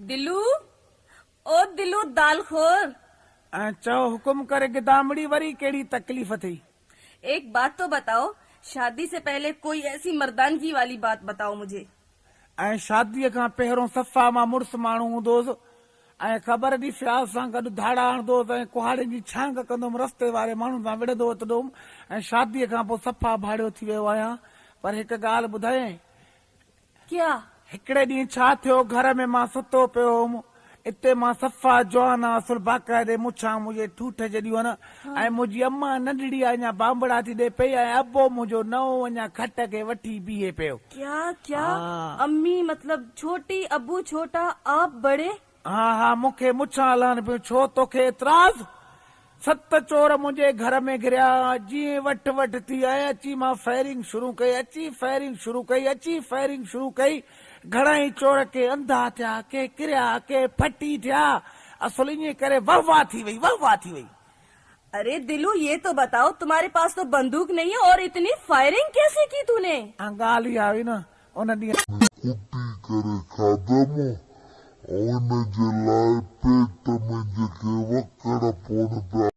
دلو، او دلو دالخور! ۽ چئو حڪم ڪر گدامڙي وري ڪهڙي تڪليف ٿي؟ ايڪ بات تو بتائو، شادي سي پهلي ڪوئي ايسي مردانگي والي بات بتائو مجهي. ۽ شاديء کان پهرون صفا مان مڙس ماڻهو هوندو هوس ۽ خبر ڏي فياض سان گڏ ڌاڙا هڻندو هوس ۽ ڪهاڙين جي ڇانگ ڪندو هوم رستي واري ماڻهن سان وڙهندو وتندو هوم ۽ شاديء کان پوء صفا ڀاڙيو ٿي ويو آهيان پر هڪ ڳالهه ٻڌايانء ڪيا؟ هڪڙي ڏينهن ڇا ٿيو، گهر ۾ مان ستو پيو هوم. اتي مان صفا جوان آن، اصل باقاعدي مڇان منهنجي ٺوٺ جيڏيون هن ۽ منهنجي امان ننڍڙي آ اڃا بانبڙا ٿي ڏي پئي ۽ ابو منهنجو نئون اڃا کٽ کي وٺي بيهي پيو. ڪيا ڪيا؟ امي مطلب ڇوٽي ابو ڇوٽا آپ بڙي؟ ها ها مون کي مڇان لهن پيون، ڇو توکي اعتراض؟ ست چور منهنجي گهر ۾ گهريا، جيئن وٺ وٺ ٿي ۽ اچي مان فائرنگ شروع ڪئي، اچي فائرنگ شروع ڪئي، اچي فائرنگ شروع ڪئي، گهڻائي چور ڪي انڌا ٿيا، ڪي ڪريا، ڪي ڦٽي ٿيا، اصل ائين ڪري وهه واهه ٿي وئي، وهه واهه ٿي وئي. اري دلو يي تو بتائو تمهاري پاس تو بندوق نهين هي اور اتني فائرنگ ڪيسي ڪي تو ني؟ ها ڳالهه اها هئي نه ان ڏينهن. ۾ ڪٽي ڪري کاڌم ۽ ان جي لاء پيٽ ۾ جيڪي وڪڙ پون پيا.